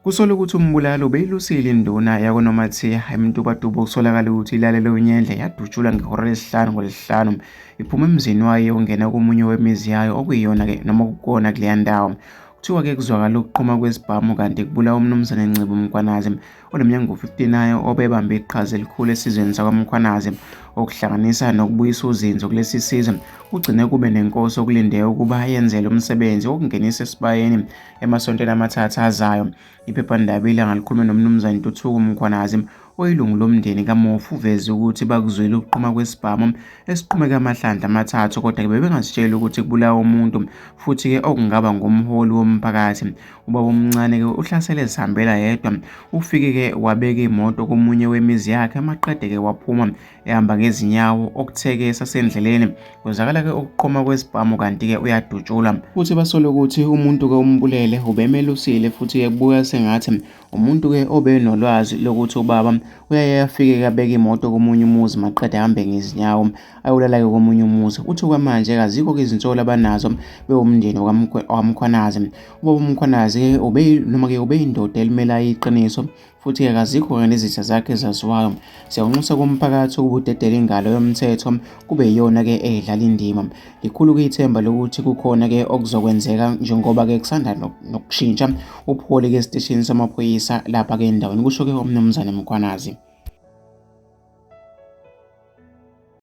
Kusolwa ukuthi umbulali ubeyilusile induna yakoNomathiya eMtubatuba okusolakala ukuthi ilalele unyendle yadutshulwa ngehora lesihlanu ngoLwesihlanu iphuma emzini wayo iyongena komunye wemizi yayo okuyiyona-ke noma okukona kuleya ndawo. Kuthiwa-ke kuzwakala ukuqhuma kwesibhamu kanti kubulawa uMnumzane Ncibo Mkhwanazi oneminyaka engu-59 obebambe iqhaza elikhulu esizweni sakwaMkhwanazi okuhlanganisa nokubuyisa uzinzo kulesi sizwe. Kugcine kube nenkosi okulindeke ukuba yenzele umsebenzi wokungenisa esibayeni emasontweni amathathu azayo. Iphephandaba iLanga likhulume noMnumzane Ntuthuko Mkhwanazi oyilungu lomndeni kamufi uveze ukuthi bakuzwile ukuqhuma kwesibhamu esiqhumeke amahlandla amathathu kodwa-ke bebengazitsheli ukuthi kubulawa umuntu futhi-ke okungaba ngumholi womphakathi. Ubaba omncane-ke uhlasele ezihambela yedwa ufike-ke wabeka imoto komunye wemizi yakhe maqede-ke waphuma ehamba ngezinyawo okuthe-ke esasendleleni kwezwakala-ke ukuqhuma kwesibhamu kanti-ke uyadutshulwa. Futhi basola ukuthi umuntu-ke ombulele ubemelusile futhi-ke kubuka sengathi umuntu-ke obenolwazi lokuthi ubaba uyaye afike-ke abeke imoto komunye umuzi maqede ahambe ngezinyawo ayolala-ke komunye umuzi. Uthi okwamanje azikho-ke izinsolo abanazo bewumndeni wakaMkhwanazi. Ubaba uMkhwanazi-ke noma-ke ubeyindoda elimela iqiniso futhi-ke kazikho-ke nezitha zakhe ezaziwayo. Siyawunxusa kumphakathi ukuba udedele ingalo yomthetho kube yiyona-ke edlala indima. Likhulu-ke ithemba lokuthi kukhona-ke okuzokwenzeka njengoba-ke kusanda nokushintsha ubuholi-ke esiteshini samaphoyisa lapha-ke endaweni, kusho-ke uMnumzane Mkhwanazi.